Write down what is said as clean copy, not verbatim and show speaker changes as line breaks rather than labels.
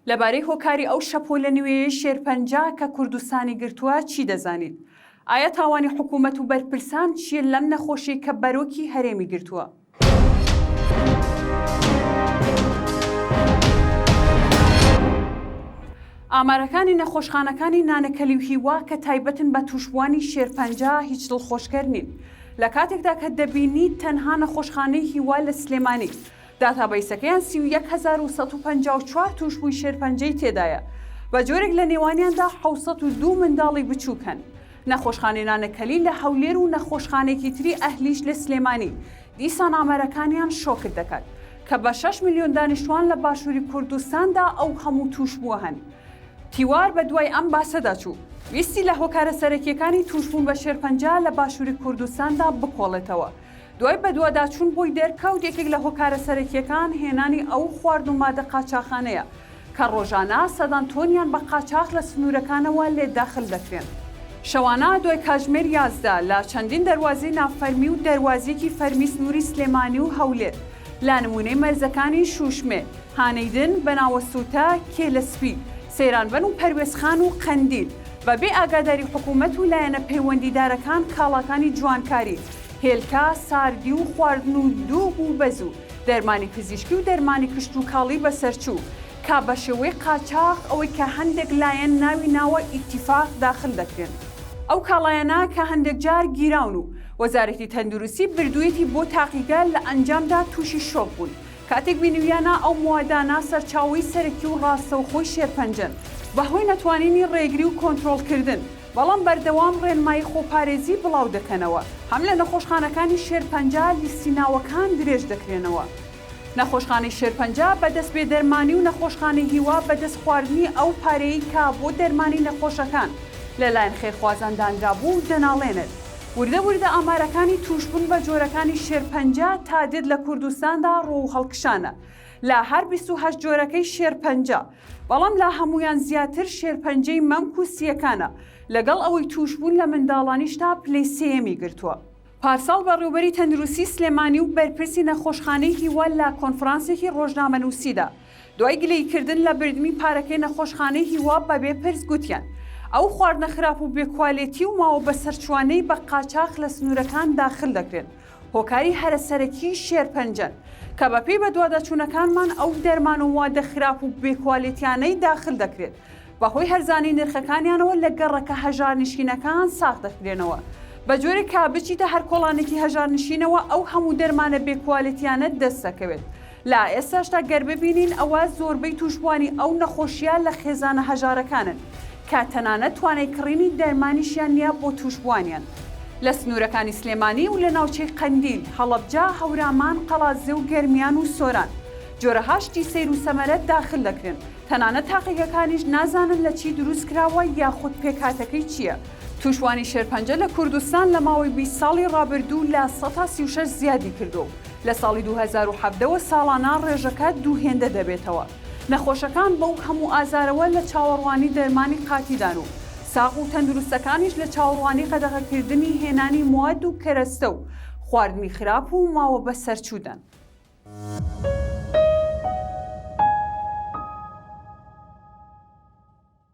لەبارەی هۆکاری ئەو شەپۆلە نوێیەی شێرپەنجە کە کوردستانی گرتووە چی دەزانیت؟ ئایا تاوانی حکوومەت و بەرپرسان چییە لەم نەخۆشیەی کە بەرۆکی هەرێمی گرتووە؟ ئامارەکانی نەخۆشخانەکانی نانەکەلی و هیوا کە تایبەتن بە تووشبووانی شێرپەنجە هیچ دڵخۆشکەر نین لە کاتێکدا کە دەبینیت تەنها نەخۆشخانەی هیوا لە سلێمانی داتابەیسەکەیان 31154 تووشبووی شێرپەنجەی تێدایە بە جۆرێک لە نێوانیاندا 702 منداڵی بچووک هەن. نەخۆشخانەی نانەکەلی لە هەولێر و نەخۆشخانەیەکی تری ئەهلیش لە سلێمانی دیسان ئامارەکانیان شۆکت دەکات کە بە شەش ملیۆن دانیشتوان لە باشوری کوردستاندا ئەو هەموو تووشبووە هەن. تیوار بە دوای ئەم باسەدا چوو. ویستی لە هۆکارە سەرەکییەکانی تووشبوون بە شێرپەنجە لە باشوری کوردستاندا بکۆڵێتەوە. دوای بەدواداچوون بۆی دەرکەوت یەکێک لە هۆکارە سەرەکییەکان هێنانی ئەو خواردن و مادە قاچاخانەیە کە ڕۆژانە سەدان تۆنیان بە قاچاخ لە سنوورەکانەوە لێ داخل دەکرێن. شەوانە دوای کاتژمێر 11 لە چەندین دەروازەی نافەرمی و دەروازیەکی فەرمی سنووری سلێمانی و هەولێر لە نموونەی مەرزەکانی شوشمێ، هانەیدن، بەناوەسووتە، کێلەسپی، سەیرانبەن و پەروێزخان و قەندیل بە بێ ئاگاداری حکوومەت و لایەنە پەیوەندیدارەکان کاڵاکانی جوانکاری، هێلکە، ساردی و خواردن و دووگ و بەز و دەرمانی پزیشکی و دەرمانی کشتوکاڵی بەسەرچوو کە بە شێوەی قاچاخ ئەوەی کە هەندێک لایەن ناوی ناوە ئیتیفاق داخل دەکرێن. ئەو کاڵایانە کە هەندێک جار گیراون و وەزارەتی تەندروستی بردوویەتی بۆ تاقیگە لە ئەنجامدا تووشی شۆک بوون کاتێک بینیویانە ئەو موادانە سەرچاوەی سەرەکی و ڕاستەوخۆی شێرپەنجەن بەهۆی نەتوانینی ڕێگری و کۆنترۆڵکردن بەڵام بەردەوام ڕێنمایی خۆپارێزی بڵاو دەکەنەوە، هەم لە نەخۆشخانەکانی شێرپەنجە لیستی ناوەکان درێژ دەکرێنەوە. نەخۆشخانەی شێرپەنجە بەدەست بێدەرمانی و نەخۆشخانەی هیوا بەدەست خواردنی ئەو پارەیەی کە بۆ دەرمانی نەخۆشەکان لەلایەن خێرخوازان دانرابوو دەناڵێنێت. وردە وردە ئامارەکانی تووشبوون بە جۆرەکانی شێرپەنجە تا دێت لە کوردستاندا ڕوو هەڵکشانە لە هەر 28 جۆرەکەی شێرپەنجە، بەڵام لە هەموویان زیاتر شێرپەنجەی مەمک و سییەکانە، لەگەڵ ئەوەی تووشبوون لە منداڵانیشدا پلەی سێیەمی گرتووە. پارساڵ بەڕێوبەری تەندروستی سلێمانی و بەرپرسی نەخۆشخانەی هیوا لە کۆنفرانسێکی ڕۆژنامەنووسیدا دوای گلەییکردن لە بردنی پارەکەی نەخۆشخانەی هیوا بەبێ پرس گوتیان ئەو خواردنە خراپ و بێ کوالێتی و ماوە بەسەرچووانەی بە قاچاخ لە سنوورەکان داخل دەکرێن هۆکاری هەرە سەرەکیی شێرپەنجەن، کە بەپێی بەدواداچوونەکانمان ئەو دەرمان و مادە خراپ و بێ کوالێتیانەی داخل دەکرێت بەهۆی هەرزانی نرخەکانیانەوە لە گەڕەکە هەژارنشینەکان ساغ دەکرێنەوە بە جۆرێک کە بچیتە هەر کۆڵانێکی هەژارنشینەوە ئەو هەموو دەرمانە بێ کوالێتیانەت دەست دەکەوێت. لە ئێستاشدا گەر ببینین ئەوا زۆربەی تووشبووانی ئەو نەخۆشییە لە خێزانە هەژارەکانن کە تەنانەت توانای کڕینی دەرمانیشیان نییە بۆ تووشبووانیان لە سنوورەکانی سلێمانی و لە ناوچەی قەندیل، هەڵەبجە، هەورامان، قەڵادزێ و گەرمیان و سۆران جۆرەها شتی سەیر و سەمەرە داخل دەکرێن تەنانەت تاقیگەکانیش نازانن لە چی دروست کراوە یاخود پێکهاتەکەی چییە. تووشبووانی شێرپەنجە لە کوردستان لە ماوەی 20 ساڵی ڕابردوو لە 36% زیادی کردووە و لە ساڵی 2017 وە ساڵانە ڕێژەکە دوو هێندە دەبێتەوە. نەخۆشەکان بەو هەموو ئازارەوە لە چاوەڕوانی دەرمانی قاتیدان و ساغ و تەندروستەکانیش لە چاوەڕوانی قەدەغەکردنی هێنانی مواد و کەرەستە و خواردنی خراپ و ماوە بەسەرچوودان.